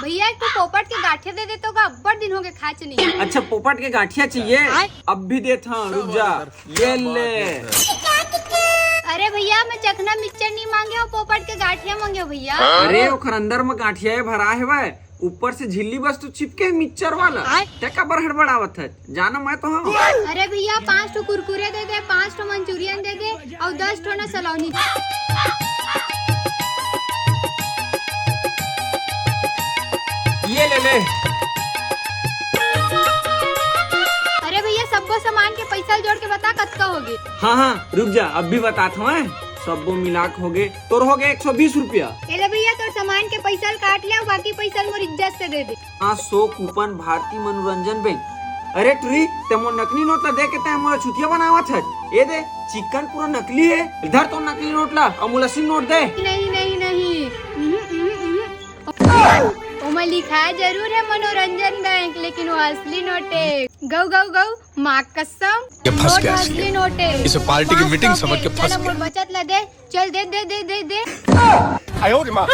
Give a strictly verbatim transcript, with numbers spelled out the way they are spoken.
भैया, एक ठो पोपट के गांठिया दे दे तो का, अब्बड़ दिन हो गए खाच नहीं। अच्छा, पोपट के गांठिया चाहिए? अब भी देत हंव, रुक जा। ये ले। अरे भैया, मैं चखना मिक्सचर नहीं मांगे हंव, पोपट के गांठिया मांगे हंव भैया। अरे, ओखर अंदर में गांठिया भरा हेवय, ऊपर से झिल्ली बस तो चिपके हे मिक्सचर वाला। आय। ते काबर हड़बड़ावत हस? जाना मैं तो हंव। अरे भैया, पांच ठो कुरकुरे दे दे, पांच ठो मंचूरियन दे दे, अउ दस ठो ना सलोनी। ये ले ले। अरे भैया, सब्बो सामान के पैसा जोड़ के बता, कतका होगे? हाँ हाँ, रुक जा, अब भी बतात हंव। सब्बो मिला के होगे, तोर होगे एक सौ बीस रुपया। ए ले भैया, तोर सामान के पैसा ल काट ले, अउ बाकी पैसा ल मोर इज्जत से दे दे। हाँ, सौ कूपन भारतीय मनोरंजन बैंक। अरे टुरी, ते मोर नकली नोट ला दे के ते मोला चुतिया बनावत हस। ए दे, चिक्कन पूरा नकली हे। धर तोर नकली नोट ला, अउ मोला असली नोट दे। नहीं, नहीं, नहीं। उहुं, उहुं, उहुं। ओमा लिखाय जरूर हे मनोरंजन बैंक, लेकिन वो असली नोट हे। गऊ, गऊ, गऊ, माँ कसम। ये फंस नोट गया असली। असली नोट हे। इसे पार्टी की पाँच सौ मीटिंग समझ के फंस गया। मोर बचत ला दे। चल दे, दे, दे, दे, दे। आयो रे माँ।